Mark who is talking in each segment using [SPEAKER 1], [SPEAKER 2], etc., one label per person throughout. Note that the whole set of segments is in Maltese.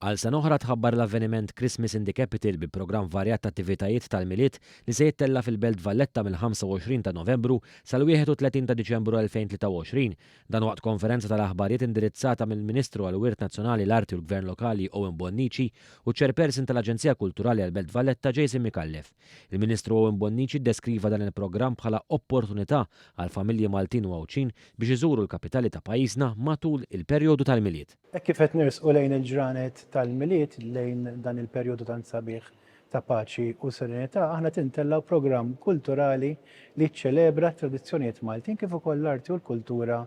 [SPEAKER 1] Għal sena oħra tħabbar l-avveniment Christmas in the Capital bi programm varjat ta' attivitajiet tal-Milied li se jittella' fil-Belt Valletta mill-25 ta' Novembru sal-31 ta' Diċembru 2023. Dan waqt konferenza tal-aħbarijiet indirizzata mill-Ministru għall-Wirt Nazzjonali, l-Arti u l-Gvern Lokali Owen Bonnici u ċ-Chairperson tal-Aġenzija Kulturali għall-Belt Valletta Jason Micallef. Il-Ministru Owen Bonnici ddeskriva dan il-programm bħala opportunità għall-familji Maltin u Għawdxin biex iżuru l-kapitali ta' pajjiżna matul il-perjodu tal-Milied.
[SPEAKER 2] Hekk kif qed nersqu lejn il-ġranet tal-Milied, lejn dan il-perjodu tant sabiħ ta' paċi u serenità, aħna qed intellgħu programm kulturali li jiċċelebra t-tradizzjonijiet Maltin kif ukoll l-arti u l-kultura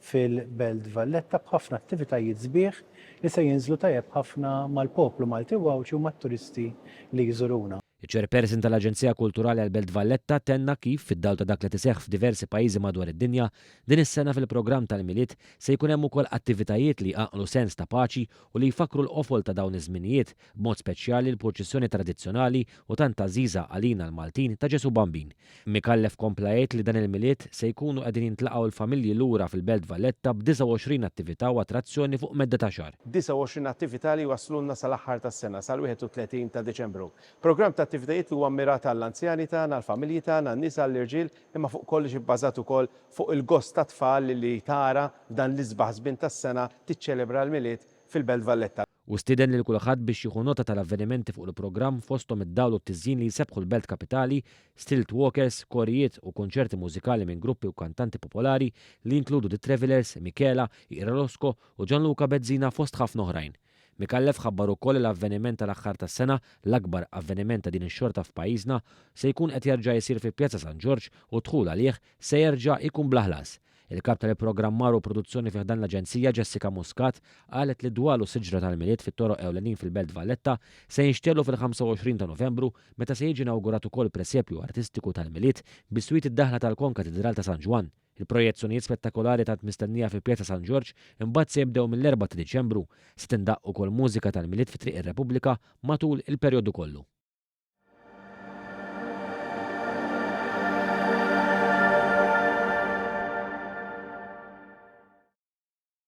[SPEAKER 2] fil-Belt Valletta b'ħafna attivitajiet sbieħ li se jinżlu tajjeb ħafna mal-poplu Malti u Għawdxi u mat-turisti li jżuruna.
[SPEAKER 1] Iċ-Chairperson tal-Aġenzija Kulturali għall-Belt Valletta tenna kif, fid-dawl ta' dak li qed iseħħ f'diversi pajjiżi madwar id-dinja, din is-sena fil-programm tal-Milied se jkun hemm ukoll attivitajiet li jqanqlu sens ta' paċi u li jfakkru l-qofol ta' dawn iż-żminijiet, b'mod speċjali l-purċissjoni tradizzjonali u tant għażiża għalina l-Maltin ta' Ġesù Bambin. Micallef kompla jgħid li dan il-Milied se jkunu qegħdin jintlaqgħu l-familji lura fil-Belt Valletta b'29 attività u attrazzjoni fuq medda ta' xahar.
[SPEAKER 3] 29 attività li jwasslulna sal-aħħar tas-sena, sal-31 ta' Diċembru. Programm ta' attivitajiet li huwa mmirat għall-anzjani tagħna, għall-familji tagħna, għan-nisa, għall-irġiel, imma fuq kollox ibbażat ukoll fuq il-gost tat-tfal li tara f'dan l-isbaħ żmien tas-sena tiċċelebra l-Milied fil-Belt Valletta.
[SPEAKER 1] Hu stieden lil kulħadd biex jieħu nota tal-avvenimenti fuq il-programm fosthom id-dawl u t-tiżjin li jsebbħu l-belt kapitali, stilt walkers, korijiet u kunċerti mużikali minn gruppi u kantanti popolari li jinkludu The Travellers, Michela, Ira Losco u Gianluca Bezzina fost ħafna oħrajn. Micallef ħabbar ukoll li l-avveniment tal-aħħar tas-sena, l-akbar avveniment ta' din ix-xorta f'pajjiżna, se jkun qed jerġa' jsir fi Pjazza San Ġorġ u d-dħul għalih se jerġa' jkun bla ħlas. Il-Kap tal-Ipprogrammar u Produzzjoni fi ħdan l-Aġenzija, Jessica Muscat, qalet li d-dwal u s-siġra tal-Milied fit-toroq ewlenin fil-Belt Valletta se jinxtegħlu fil-25 ta' Novembru meta se jiġi inawgurat ukoll presepju artistiku tal-Milied biswit id-daħla tal-Konkatidral ta' San Ġwann. Il-projezzjonijiet spettakolari tant mistennija fi Pjazza San Ġorġ imbagħad se jibdew mill-Erbgħa ta' Diċembru. Se tindaqq ukoll mużika tal-Milied fi Triq ir-Repubblika matul il-perjodu kollu.